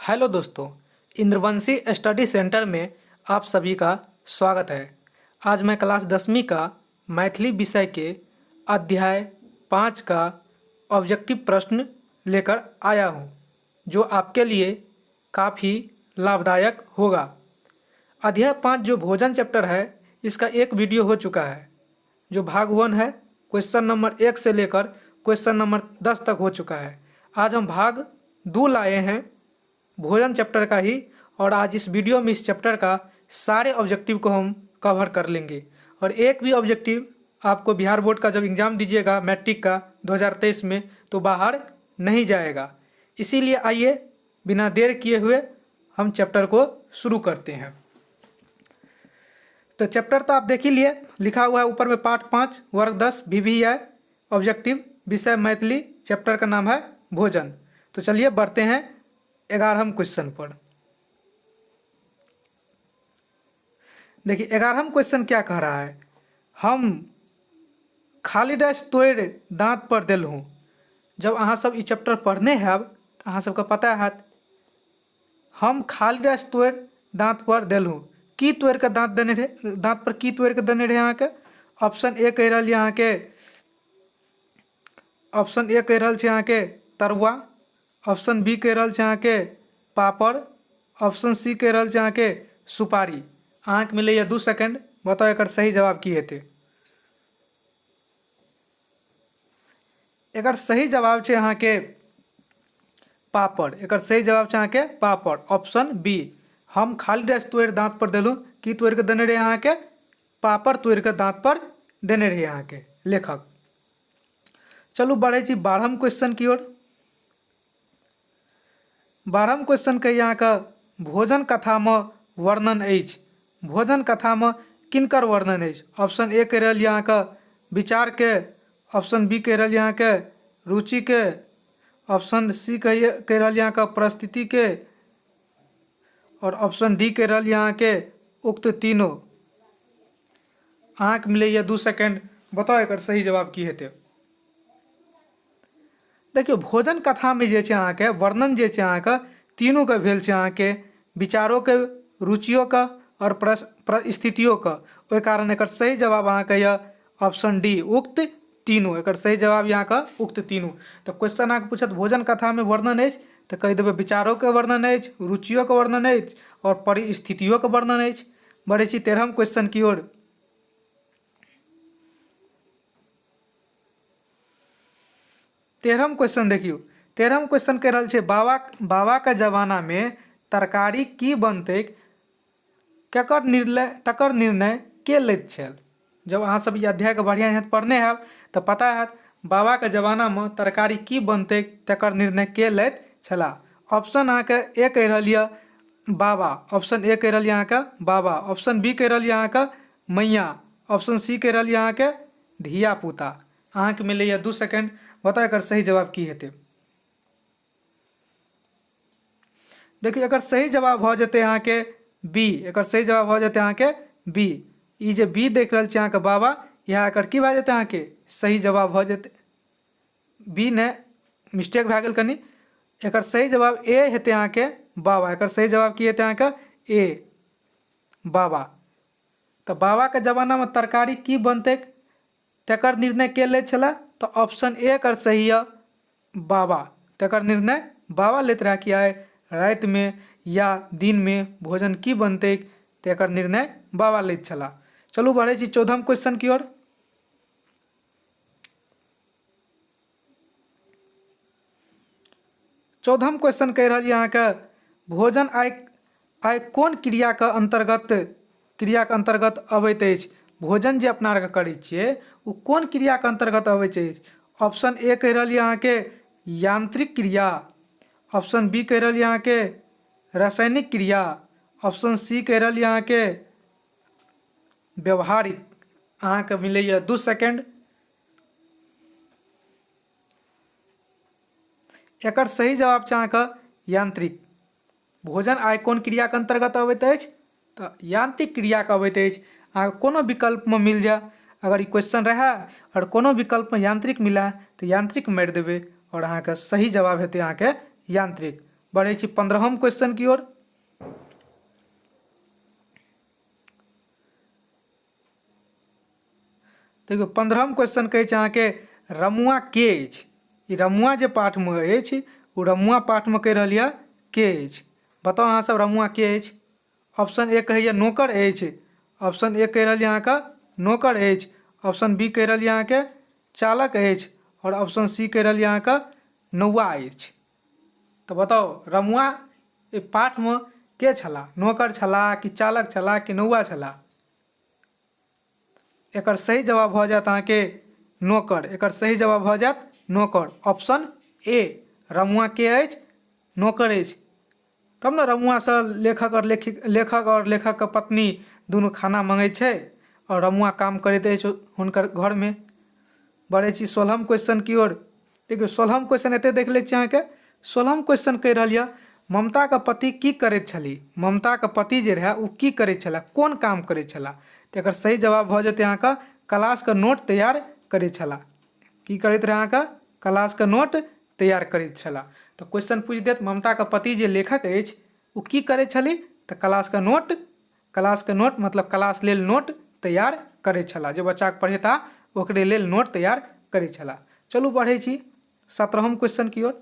Hello दोस्तों, इंद्रवंशी study centre में आप सभी का स्वागत है। आज मैं क्लास 10वीं का मैथिली विषय के अध्याय 5 का ऑब्जेक्टिव प्रश्न लेकर आया हूं, जो आपके लिए काफ़ी लाभदायक होगा। अध्याय 5 जो भोजन चैप्टर है, इसका एक वीडियो हो चुका है, जो भाग 1 है, क्वेश्चन नंबर 1 से लेकर क्वेश्चन नंबर 10 तक हो चुका है। आज हम भाग 2 लाए हैं भोजन चैप्टर का ही, और आज इस वीडियो में इस चैप्टर का सारे ऑब्जेक्टिव को हम कवर कर लेंगे। और एक भी ऑब्जेक्टिव आपको बिहार बोर्ड का जब एग्ज़ाम दीजिएगा मैट्रिक का 2023 में, तो बाहर नहीं जाएगा। इसीलिए आइए बिना देर किए हुए हम चैप्टर को शुरू करते हैं। तो चैप्टर तो आप देख ही लिए, लिखा हुआ है ऊपर में पाठ 5 वर्ग 10 we we I objective विषय मैथिली, चैप्टर का नाम है भोजन। तो चलिए बढ़ते हैं 11वां क्वेश्चन पर। देखिए 11वां क्वेश्चन क्या कह रहा है, हम खाली डैश तोड़ दांत पर देलहुँ। जब अहाँ सब ई चैप्टर पढ़ने हैब तो अहाँ सबके पता हैत, हम खाली डैश तोड़ दांत पर देलहुँ। की तोड़ के दांत देने रहे, दांत पर की तोड़ के देने रहे अहाँके? ऑप्शन ए कहि रहल यऽ अहाँके, ऑप्शन ए कहि रहल छै अहाँके तरुआ, ऑप्शन बी कहि रहल छै अहाँके पापड़, ऑप्शन सी कहि रहल छै अहाँके सुपारी। अहाँके मिलैए 2 सेकेंड, बताउ एकर सही जवाब की हेतै। एकर सही जवाब छै अहाँके पापड़। एकर सही जवाब छै अहाँके पापड़, ऑप्शन बी। हम खाली डैश तोड़ि दाँत पर देलहुँ, की तोड़ि कऽ देने रहै अहाँके? पापड़ तोड़ि कऽ दाँत पर देने रहै अहाँके लेखक। चलू बढ़ै छी 12म क्वेश्चन की ओर। 12म क्वेश्चन कहिए अहाँके, भोजन कथामे वर्णन अछि। भोजन कथामे किनकर वर्णन अछि? ऑप्शन ए कहि रहल यऽ अहाँके विचारके, ऑप्शन बी कहि रहल यऽ अहाँके रुचिके, ऑप्शन सी कहि रहल यऽ अहाँके परिस्थितिके, और ऑप्शन डी कहि रहल यऽ अहाँके उक्त तीनों। अहाँके मिलैए 2 सेकेंड, बताउ एकर सही जवाब की हेतै। देखियौ भोजन कथामे जे छै अहाँके वर्णन जे छै अहाँके तीनूके भेल छै, अहाँके विचारोके, रुचियोके आओर परिस्थितियोके। ओहि कारण एकर सही जवाब अहाँके यऽ ऑप्शन डी, उक्त तीनू। एकर सही जवाब यऽ अहाँके उक्त तीनू। तऽ क्वेश्चन अहाँके पूछत भोजन कथामे वर्णन अछि, तऽ कहि देबै विचारोके वर्णन अछि, रुचियोके वर्णन अछि आओर परिस्थितियोके वर्णन अछि। बढ़ै छी 13म क्वेश्चन की ओर। 13म क्वेश्चन देखियौ, 13म क्वेश्चन कहि रहल छै बाबाके जमानामे तरकारी की बनतै केकर निर्णय, तकर निर्णय के लैत छल। जब अहाँ सब ई अध्यायके बढ़िआँ हैत पढ़ने हैब तऽ पता हैत बाबाके जमानामे तरकारी की बनतै तकर निर्णय के लैत छलाह। ऑप्शन अहाँके ए कहि रहल यऽ बाबा, ऑप्शन ए कहि रहल यऽ अहाँके बाबा, ऑप्शन बी कहि रहल यऽ अहाँके मैया, ऑप्शन सी कहि रहल यऽ अहाँके धिया पुता। अहाँके मिलैए 2 सेकेंड, बताउ एकर सही जवाब की हेतै। देखियौ एकर सही जवाब भऽ जेतै अहाँके बी। एकर सही जवाब भऽ जेतै अहाँके बी। ई जे बी देख रहल छी अहाँके बाबा, इएह एकर की भए जेतै अहाँके सही जवाब भऽ जेतै। बी ने मिस्टेक भए गेल कनि, एकर सही जवाब ए हेतै अहाँके बाबा। एकर सही जवाब की हेतै अहाँके ए, बाबा। तऽ बाबाके जमानामे तरकारी की बनतै तकर निर्णय के लैत छलै, तऽ ऑप्शन ए एकर सही यऽ बाबा। तकर निर्णय बाबा लैत रहए कि आइ रातिमे या दिनमे भोजन की बनतै, तकर निर्णय बाबा लैत छलाह। चलू बढ़ै छी 14म क्वेश्चन की ओर। 14म क्वेश्चन कहि रहल यऽ अहाँके, भोजन आइ कोन क्रियाके अन्तर्गत अबैत अछि। भोजन जे अपना आरके करै छियै ओ कोन क्रियाके अन्तर्गत अबैत अछि। ऑप्शन ए कहि रहल यऽ अहाँके यांत्रिक क्रिया, ऑप्शन बी कहि रहल यऽ अहाँके रासायनिक क्रिया, ऑप्शन सी कहि रहल यऽ अहाँके व्यवहारिक। अहाँके मिलैए 2 सेकेंड। एकर सही जवाब छै अहाँके यांत्रिक। भोजन आइ कोन क्रियाके अन्तर्गत अबैत अछि, तऽ यांत्रिक क्रियाके अबैत अछि। अहाँके कोनो विकल्पमे मिल जाय, अगर ई क्वेश्चन रहए आओर कोनो विकल्पमे यांत्रिक मिलए तऽ यांत्रिक मारि देबै आओर अहाँके सही जवाब हेतै अहाँके यांत्रिक। बढ़ै छी 15हम क्वेश्चन की ओर। देखियौ 15हम क्वेश्चन कहै छै अहाँके रमुआ के अछि। ई रमुआ जे पाठमे अछि ओ रमुआ पाठमे कहि रहल यऽ के अछि। बताउ अहाँ सब रमुआ के अछि। ऑप्शन ए कहैए नौकर अछि, ऑप्शन ए कहि रहल यऽ अहाँके नौकर अछि, ऑप्शन बी कहि रहल यऽ अहाँके चालक अछि आओर ऑप्शन सी कहि रहल यऽ अहाँके नौआ अछि। तऽ बताउ रमुआ एहि पाठमे के छलाह, नौकर छलाह कि चालक छलाह कि नौआ छलाह? एकर सही जवाब भऽ जायत अहाँके नौकर। एकर सही जवाब भऽ जायत नौकर, ऑप्शन ए। रमुआ के अछि? नौकर अछि। तब ने रमुआसँ लेखक आओर लेखिक, लेखक आओर लेखकके पत्नी दुनू खाना मङ्गै छै आओर रमुआ काम करैत अछि हुनकर घरमे। बढ़ै छी 16हम क्वेश्चन की ओर। देखियौ 16हम क्वेश्चन एतय देख लै छी अहाँके। 16हम क्वेश्चन कहि रहल यऽ ममताके पति की करैत छलीह। ममताके पति जे रहए ओ की करैत छलाह, कोन काम करैत छलाह? तऽ एकर सही जवाब भऽ जेतै अहाँके क्लासके नोट तैयार करैत छलाह। की करैत रहै अहाँके? क्लासके नोट तैयार करैत छलाह। तऽ क्वेश्चन पूछि देत ममताके पति जे लेखक अछि ओ की करैत छलीह, तऽ क्लासके नोट, क्लासके नोट मतलब क्लास लेल नोट तैयार करैत छलाह। जे बच्चाके पढ़ेता ओकरे लेल नोट तैयार करैत छलाह। चलू बढ़ै छी 17हम क्वेश्चन की ओर।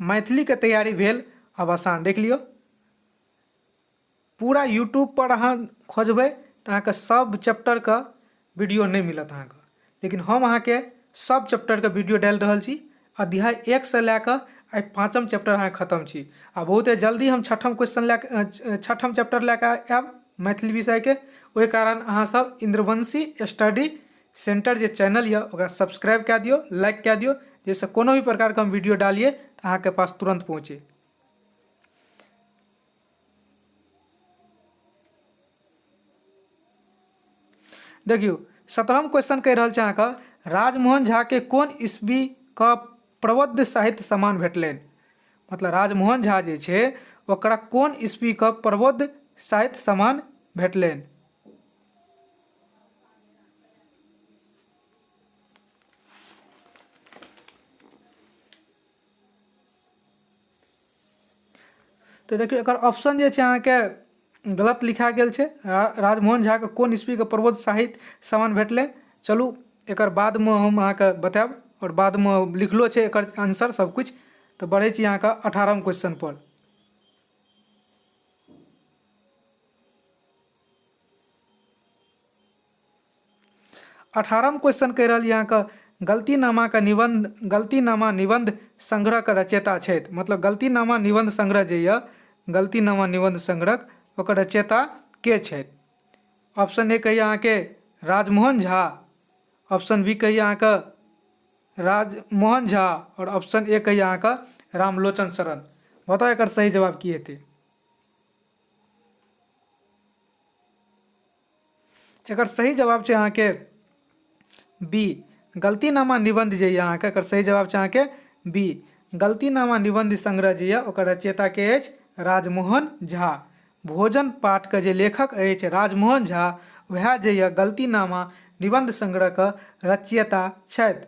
मैथिलीके तैयारी भेल आब आसान। देख लियौ पूरा यूट्यूब पर अहाँ खोजबै तऽ अहाँके सब चैप्टरके वीडियो नहि मिलत अहाँके, लेकिन हम अहाँके सब चैप्टरके वीडियो डालि रहल छी। अध्याय 1 से लए कऽ आइ 5म चैप्टर अहाँके खतम छी आ बहुते जल्दी हम 6म क्वेश्चन लए कऽ, 6म चैप्टर लए कऽ आयब मैथिली विषयके। ओहि कारण अहाँ सब इन्द्रवंशी स्टडी सेंटर जे चैनल यऽ ओकरा सब्सक्राइब कए दियौ, लाइक कए दियौ, जाहिसँ कोनो भी प्रकारके हम वीडियो डालियै तऽ अहाँके पास तुरन्त पहुँचे। देखियौ 17म क्वेश्चन कहि रहल छै अहाँके राजमोहन झा के कोन ईस्वी क प्रबद्ध साहित्य सम्मान भेटलनि। मतलब राजमोहन झा जे छै ओकरा कोन ईस्वी क प्रबद्ध साहित्य सम्मान भेटलनि। तऽ देखियौ एकर ऑप्शन जे छै अहाँके गलत लिखा गेल छै। राजमोहन झाके कोन ईस्वीके प्रबोध साहित्य सम्मान भेटलै। चलू एकर बादमे हम अहाँके बतायब आओर बादमे लिखलो छै एकर आंसर सब किछु। तऽ बढ़ै छी अहाँके 18म क्वेश्चन पर। 18म क्वेश्चन कहि रहल यऽ अहाँके गलतीनामाके निबन्ध, गलतीनामा निबन्ध संग्रहके रचयिता छथि। मतलब गलतीनामा निबन्ध संग्रह जे यऽ, गलतीनामा निबन्ध संग्रह ओकर रचयिता के छथि? ऑप्शन ए कहिए अहाँके राजमोहन झा, ऑप्शन बी कहिए अहाँके राजमोहन झा आओर ऑप्शन ए कहिए अहाँके रामलोचन शरण। बताउ एकर सही जवाब की हेतै? एकर सही जवाब छै अहाँके बी, गलतीनामा निबंध जे यऽ अहाँके एकर सही जवाब छै अहाँके बी, गलतीनामा निबंध संग्रह जे यऽ ओकर रचयिता के अछि? राजमोहन झा। भोजन पाठके जे लेखक अछि राजमोहन झा, वएह जे यऽ गलतीनामा निबंध संग्रहके रचयिता छथि।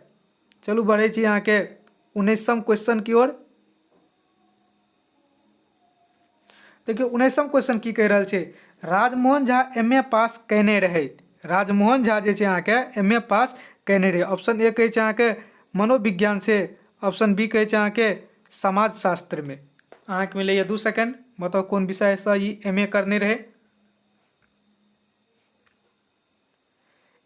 चलू बढ़ै छी अहाँके 19म क्वेश्चन की ओर। देखियौ 19म क्वेश्चन की कहि रहल छै, राजमोहन झा एम ए पास कयने रहथि। राजमोहन झा जे छै अहाँके एम ए पास कयने रहै। ऑप्शन ए कहै छै अहाँके मनोविज्ञान से, ऑप्शन बी कहै छै अहाँके समाजशास्त्रमे। अहाँके मिलैए 2 सेकेंड, बताउ कोन विषयसँ ई एम ए करने रहै।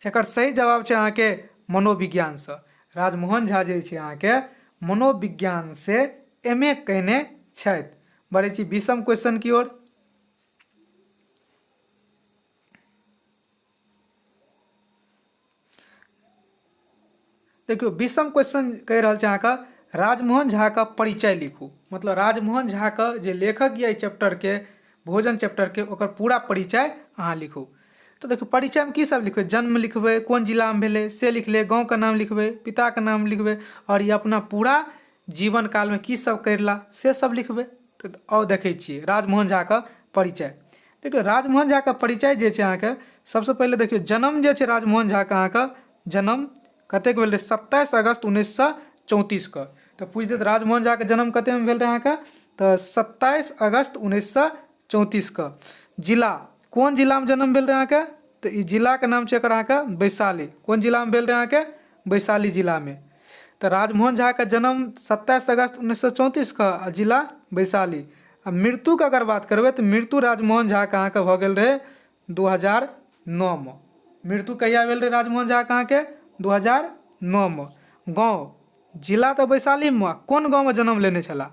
एकर सही जवाब छै अहाँके मनोविज्ञानसँ। राजमोहन झा जे छै अहाँके मनोविज्ञानसँ एम ए कयने छथि। बढ़ै छी 20म क्वेश्चन की ओर। देखियौ 20म क्वेश्चन कहि रहल छै अहाँके राजमोहन झाके परिचय लिखू। मतलब राजमोहन झाके जे लेखक यऽ एहि चैप्टरके, भोजन चैप्टरके, ओकर पूरा परिचय अहाँ लिखू। तऽ देखियौ परिचयमे की सब लिखबै, जन्म लिखबै, कोन जिलामे भेलै से लिखलै, गाँवके नाम लिखबै, पिताके नाम लिखबै आओर ई अपना पूरा जीवन कालमे की सब करला से सब लिखबै। तऽ आउ देखै छियै राजमोहन झाके परिचय। देखियौ राजमोहन झाके परिचय जे छै अहाँके सबसँ पहिले देखियौ जन्म जे छै राजमोहन झाके अहाँके जन्म कतेक भेल रहै? 27 अगस्त 1934के। तऽ पूछि देत राजमोहन झाके जन्म कतेमे भेल रहै अहाँके? तऽ 27 अगस्त 1934के। जिला, कोन जिलामे जन्म भेल रहै अहाँके? तऽ ई जिलाके नाम छै एकर अहाँके वैशाली। कोन जिलामे भेल रहै अहाँके? वैशाली जिलामे। तऽ राजमोहन झाके जन्म 27 अगस्त 1934के आ जिला वैशाली। आ मृत्युके अगर बात करबै तऽ मृत्यु राजमोहन झाके अहाँके भऽ गेल रहै 2009मे। मृत्यु कहिया भेल रहै राजमोहन झाके अहाँके? 2009मे। गाँव, जिला तऽ वैशालीमे, कोन गाँवमे जन्म लेने छलाह?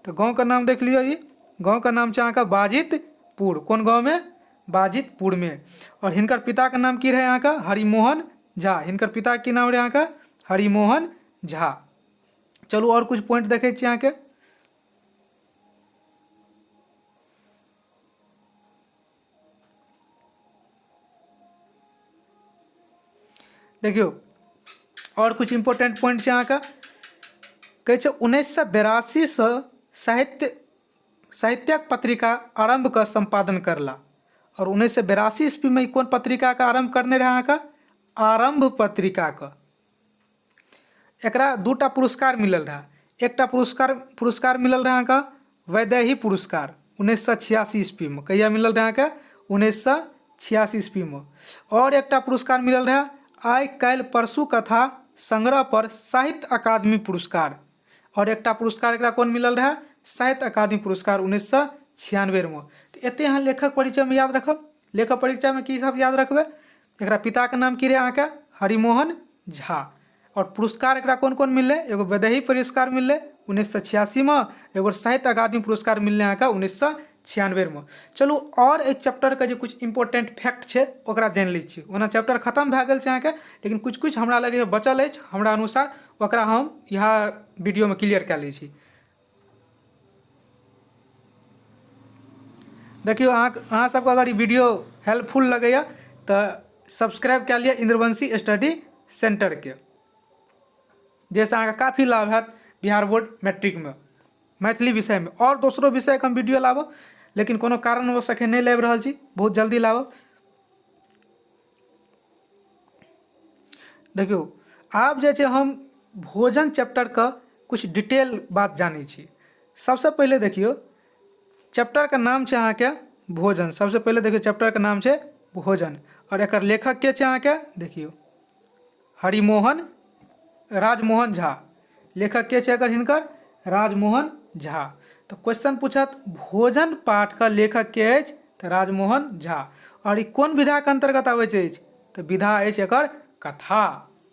तऽ गाँवके नाम देख लियौ, ई गाँवके नाम छै अहाँके बाजितपुर। कोन गाँवमे? बाजितपुरमे। आओर हिनकर पिताके नाम की रहै अहाँके? हरिमोहन झा। हिनकर पिताके की नाम रहै अहाँके? हरिमोहन झा। चलू आओर किछु पॉइंट देखै छी अहाँके। देखियौ आओर किछु इम्पोर्टेंट पॉइंट छै अहाँके। कहै छै 1982सँ साहित्यक पत्रिका आरम्भ कऽ सम्पादन करला। आओर 1982 ईस्वीमे ई कोन पत्रिकाके आरम्भ करने रहै अहाँके? आरम्भ पत्रिकाके। एकरा दूटा पुरस्कार मिलल रहै। एकटा पुरस्कार मिलल रहै अहाँके वैदेही पुरस्कार 1986 ईस्वीमे। कहिया मिलल रहै अहाँके? 1986 ईस्वीमे। आओर एकटा पुरस्कार मिलल रहै आइ काल्हि परसू कथा संग्रह पर साहित्य अकादमी पुरस्कार। आओर एकटा पुरस्कार एकरा कोन मिलल रहै? साहित्य अकादमी पुरस्कार 1996मे। तऽ एते अहाँ लेखक परिचयमे याद रखब। लेखक परिचयमे की सब याद रखबै? एकरा पिताके नाम की रहै अहाँके? हरिमोहन झा। आओर पुरस्कार एकरा कोन कोन मिललै? एगो वैदेही पुरस्कार मिललै 1986मे, एगो साहित्य अकादमी पुरस्कार मिललै अहाँके 1996मे। चलू आओर एहि चैप्टरके जे किछु इम्पोर्टेंट फैक्ट छै ओकरा जानि लै छी। ओना चैप्टर खतम भए गेल छै अहाँके, लेकिन किछु किछु हमरा लगैए बचल अछि हमरा अनुसार, ओकरा हम इएह वीडियोमे क्लियर कए लै छी। देखियौ अहाँ सबके अगर ई वीडियो हेल्पफुल लगैए तऽ सब्सक्राइब कए लिअ इन्द्रवंशी स्टडी सेंटरके, जाहिसँ अहाँके काफी लाभ हैत बिहार बोर्ड मैट्रिकमे मैथिली विषयमे। आओर दोसरो विषयके हम वीडियो लाबब, लेकिन कोनो कारणवश एखन नहि लाबि रहल छी, बहुत जल्दी लाबब। देखियौ आब जे छै हम भोजन चैप्टरके किछु डिटेल बात जानै छी। सबसँ पहिले देखियौ चैप्टरके नाम छै अहाँके भोजन। सबसँ पहिले देखियौ चैप्टरके नाम छै भोजन आओर एकर लेखक के छै अहाँके? देखियौ हरिमोहन राजमोहन झा। लेखक के छै एकर? हिनकर राजमोहन झा। तऽ क्वेश्चन पूछत भोजन पाठके लेखक के अछि? तऽ राजमोहन झा। आओर ई कोन विधाके अन्तर्गत आबैत अछि? तऽ विधा अछि एकर कथा।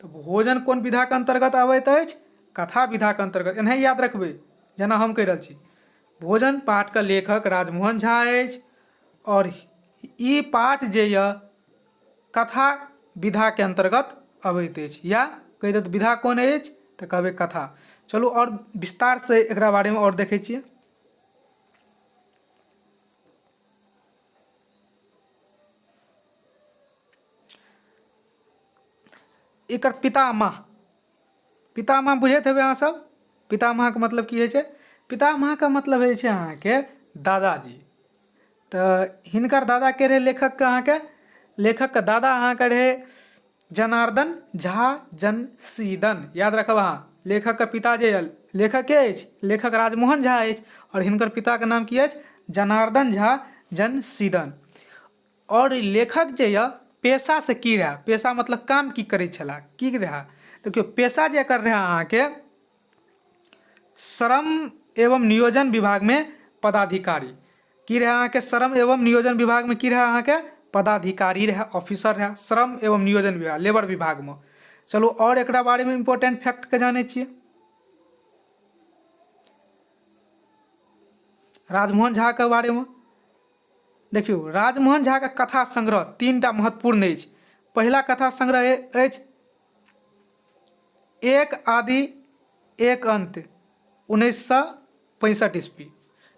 तऽ भोजन कोन विधाके अन्तर्गत आबैत अछि? कथा विधाके अन्तर्गत। एनाही याद रखबै जेना हम कहि रहल छी। भोजन पाठके लेखक राजमोहन झा अछि आओर ई पाठ जे यऽ कथा विधाके अन्तर्गत अबैत अछि, या कहि देत विधा कोन अछि तऽ कहबै कथा। चलू आओर विस्तारसँ एकरा बारेमे आओर देखै छियै। एकर पितामह, पितामह बुझैत हेबै अहाँ सब, पितामहके मतलब की होइ छै? पितामहके मतलब होइ छै अहाँके दादाजी। तऽ हिनकर दादा के रहै लेखकके? अहाँके लेखकके दादा अहाँके रहै जनार्दन झा जनसीदन। याद रखब अहाँ, लेखकके पिता जे लेखक के अछि? लेखक राजमोहन झा अछि आओर हिनकर पिताके नाम की अछि? जनार्दन झा जनसीदन। आओर ई लेखक जे यऽ पेशासँ की रहए? पेशा मतलब काम की करै छलाह, की रहए? देखियौ पेशा जे एकर रहए अहाँके श्रम एवं नियोजन विभागमे पदाधिकारी। की रहए अहाँके? श्रम एवं नियोजन विभागमे की रहए अहाँके? पदाधिकारी रहए, ऑफिसर रहए श्रम एवं नियोजन विभाग, लेबर विभागमे। चलू आओर एकरा बारेमे इम्पोर्टेंट फैक्टके जानै छियै राजमोहन झाके बारेमे। देखियौ राजमोहन झाके कथा संग्रह तीनटा महत्वपूर्ण अछि। पहिला कथा संग्रह अछि एक आदि एक अन्त 1965 ईस्वी।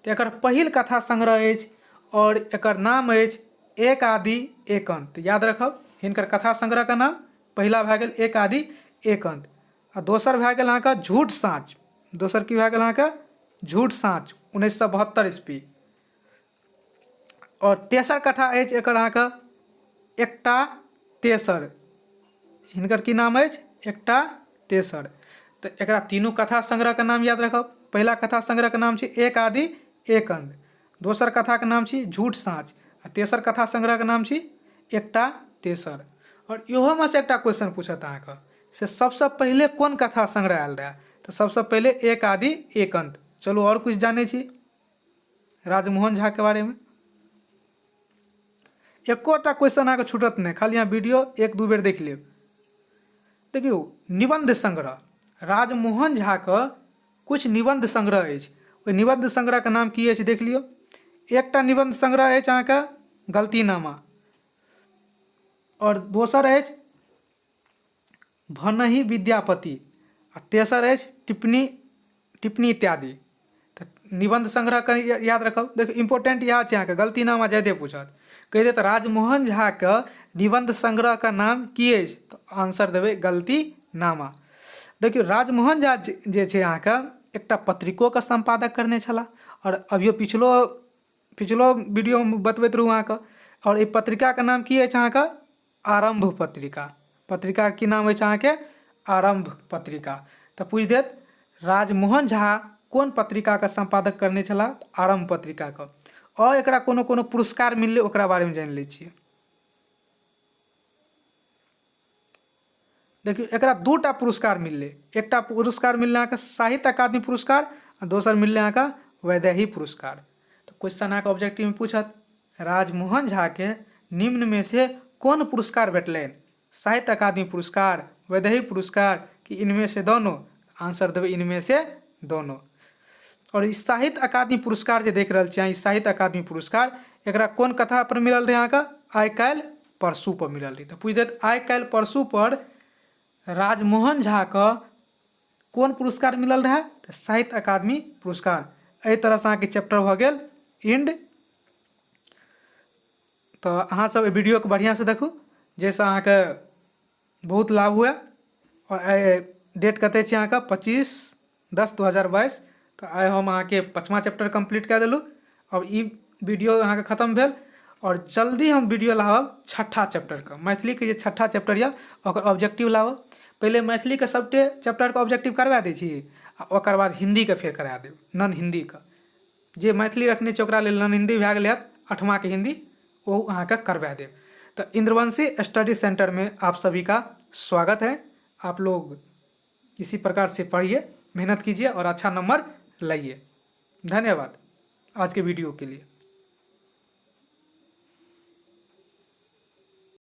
तऽ एकर पहिल कथा संग्रह अछि आओर एकर नाम अछि एक आदि एक अन्त। याद रखब हिनकर कथा संग्रहके नाम पहिला भए गेल एक आदि एक अन्त। आ दोसर भए गेल अहाँके झूठ साँच। दोसर की भए गेल अहाँके? झूठ साँच 1972 ईस्वी। आओर तेसर कथा अछि एकर अहाँके एकटा तेसर हिनकर की नाम अछि? एकटा तेसर। तऽ एकरा तीनू कथा संग्रहके नाम याद राखब। पहिला कथा संग्रहके नाम छै एक आदि एक अंत, दोसर कथाके नाम छी झूठ साँच, आ तेसर कथा संग्रहके नाम छी एकटा तेसर। आओर इहोमे से एकटा क्वेश्चन पूछत अहाँके, से सबसँ पहिले कोन कथा संग्रह आयल रहए? तऽ सबसँ पहिले एक आदि एक अंत। चलू आओर किछु जानै छी राजमोहन झाके बारेमे। एकोटा क्वेश्चन अहाँके छूटत नहि, खाली अहाँ वीडियो एक दू बेर देख लेब। देखियौ, निबन्ध संग्रह राजमोहन झाके किछु निबन्ध संग्रह अछि। ओहि निबन्ध संग्रहके नाम की अछि देख लियौ। एकटा निबन्ध संग्रह अछि अहाँके गलतीनामा, आओर दोसर अछि भनहि विद्यापति, आ तेसर अछि टिप्पणी टिप्पणी इत्यादि। तऽ निबन्ध संग्रह कनि याद रखब। देखियौ, इम्पोर्टेंट इएह छै अहाँके, गलतीनामा जादे पूछत। कहि देत राजमोहन झाके निबन्ध संग्रहके नाम की अछि, तऽ आंसर देबै गलतीनामा। देखियौ, राजमोहन झा जे छै अहाँके एकटा पत्रिकोके सम्पादक करने छलाह, आओर अभियो पिछलो पिछलो वीडियोमे बतबैत रहू अहाँके। आओर एहि पत्रिकाके नाम की अछि अहाँके? आरम्भ पत्रिका। पत्रिकाके की नाम अछि अहाँके? आरम्भ पत्रिका। तऽ पूछि देत राजमोहन झा कोन पत्रिकाके सम्पादक करने छलाह? आरम्भ पत्रिकाके। आओर एकरा कोनो कोनो पुरस्कार मिललै ओकरा बारेमे जानि लै छियै। देखियौ, एकरा दूटा पुरस्कार मिललै। एकटा पुरस्कार मिललै अहाँके साहित्य अकादमी पुरस्कार, आ दोसर मिललै अहाँके वैदेही पुरस्कार। तऽ क्वेश्चन अहाँके ऑब्जेक्टिवमे पूछत, राजमोहन झाके निम्नमे से कोन पुरस्कार भेटलनि? साहित्य अकादमी पुरस्कार, वैदेही पुरस्कार, कि इनमें से दोनों? आंसर देबै इनमें से दोनों। और ई साहित्य अकादमी पुरस्कार जे देख रहल छी अहाँ, ई साहित्य अकादमी पुरस्कार एकरा कोन कथा पर मिलल रहै अहाँके? आइ काल्हि परसू पर मिलल रहै। तऽ पूछि देत आइ काल्हि परसू पर राजमोहन झाके कोन पुरस्कार मिलल रहै? तऽ साहित्य अकादमी पुरस्कार। एहि तरहसँ अहाँके चैप्टर भऽ गेल इंड। तऽ अहाँसभ एहि वीडियोके बढ़िआँसँ देखू, जाहिसँ अहाँके बहुत लाभ हुए। आओर आइ डेट कतेक छै अहाँके? 25/10/2022। तऽ आइ हम अहाँके 5वाँ चैप्टर कम्प्लीट कए देलहुँ। आओर ई वीडियो अहाँके खतम भेल, आओर जल्दी हम वीडियो लाबब छठा चैप्टरके। मैथिलीके जे छठा चैप्टर यऽ ओकर ऑब्जेक्टिव लाबब। पहिले मैथिलीके सबटे चैप्टरके ऑब्जेक्टिव करबा दै छी, आ ओकर बाद हिन्दीके फेर करा देब, नन हिन्दीके। जे मैथिली रखने छै ओकरा लेल नन हिन्दी भए गेल हैत, अठमाके हिन्दी ओ अहाँके करवा देब। तऽ इंद्रवंशी स्टडी सेंटर में आप सभी का स्वागत है। आप लोग इसी प्रकार से पढ़िए, मेहनत कीजिए और अच्छा नंबर लाइए। धन्यवाद आज के वीडियो के लिए।